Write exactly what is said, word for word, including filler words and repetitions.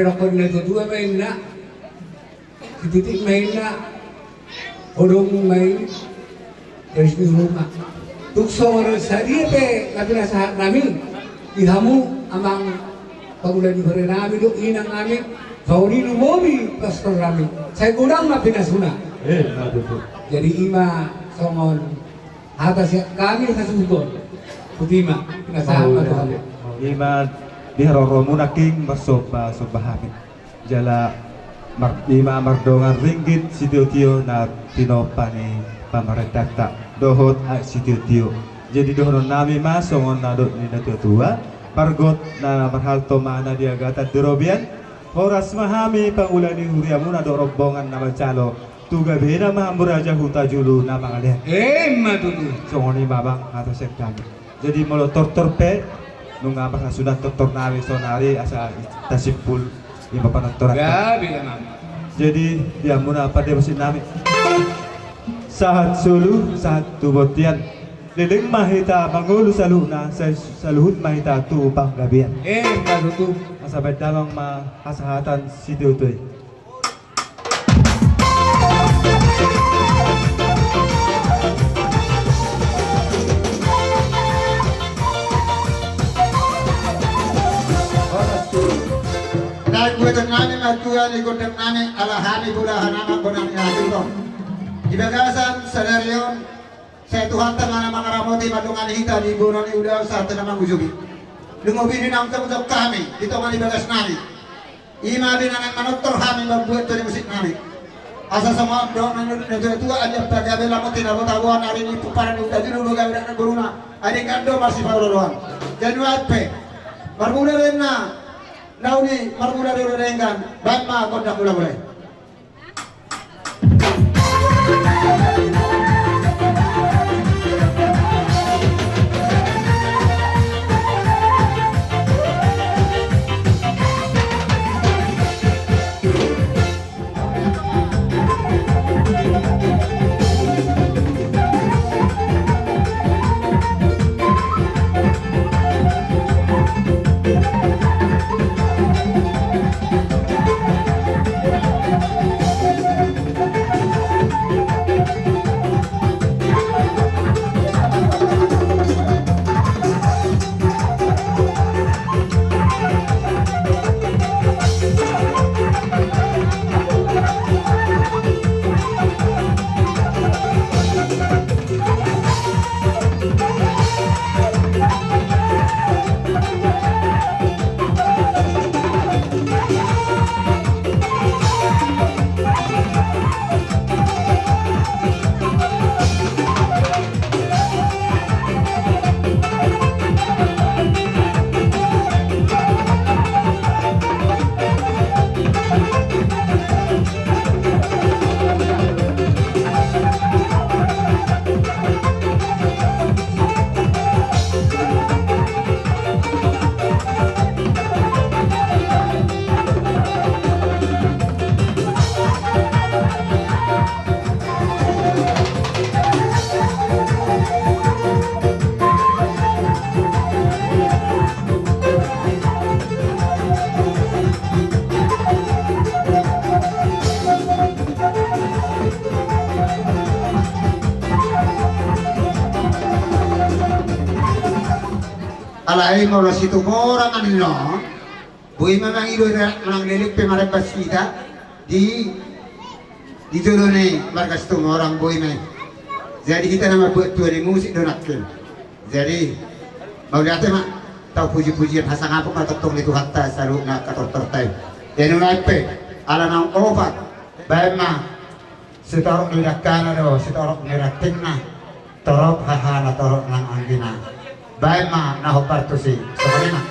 Rokon na tuatua ma inna, sititik ma inna, odong ma i, dari sini rumah. Tung songon sadia pe na pinasahat nami di hamu amang pangula ni hore nami dohot inang nami, songon i lumobi pastor nami. Sai godang ma pinasuna. Eh, na tutu. Jadi ima songon hata sian hami hasuhuton. Tutu ima, pinasahat ma tu hamu. Ima di haroromuna king marsomba, somba hami. Jala mar-, ima mardongan ringgit sitiotio na tinompa ni pamarentanta dohot aek sitiotio. Jadi dohonon nami ma songon na dok ni na tuatua, pargot na marhalto ma na di agatan di robean. Horas ma hami pangula ni huriamuna dohot rombongan na manjalo, tu gabena ma hamu raja Hutajulu na mangalean. Ima tutu. Songon i ma amang hata sian hami. Jadi molo tortor pe, nunga marhasuhuton tortor nami saonari asa tasimpul ima panortoran. Gabe amang. Jadi di hamuna pande musik nami. Sahat solu, sahat tu bontean. Leleng ma hita mangolu saluhutna, sa-, saluhut ma hita tu panggabean. Ima tutu. Asa baen damang ma hasahatan sitiotio i. Naeng buaton nami ma tua ni gondang nami ala hami bolahan anak bona ni anak. Di bagasan sadari on, sai Tuhanta ma na mangaramoti mandongani hita di bona ni ulaon sahat tu na mangujuki. Lumobi ni naung tongtong hami di tonga ni bagas nami. Ima di na naeng manortor hami mambuat tua ni musik nami. Asa songon dok na tuatua, adi ampara gabe lamoti na botaboan, ari ni pomparan ni Hutajulu do gabe anak boruna, adi kan do marsipaolooloan. Jadi nuaeng pe, marmula do inna, nauli marmula do denggan, baen ma gondang mula-mula i. Alai molo Situmorang annon, boi ma mangido manang leleng pe marembas hita di, di jolo ni marga Situmorang, boi ma i. Jadi hita na mambuat tua ni musik do nangkin. Jadi mauliate ma, tau puji-pujian hasangapon ma tongtong di Tuhanta saluhutna angka tortorta i. Jadi nuaeng pe, ala naung opat, baen ma sitorop ni dangkana do sitorop ni rantingna, torop hahana torop nang anggina. Baen ma na hombar tusi. Songon i ma.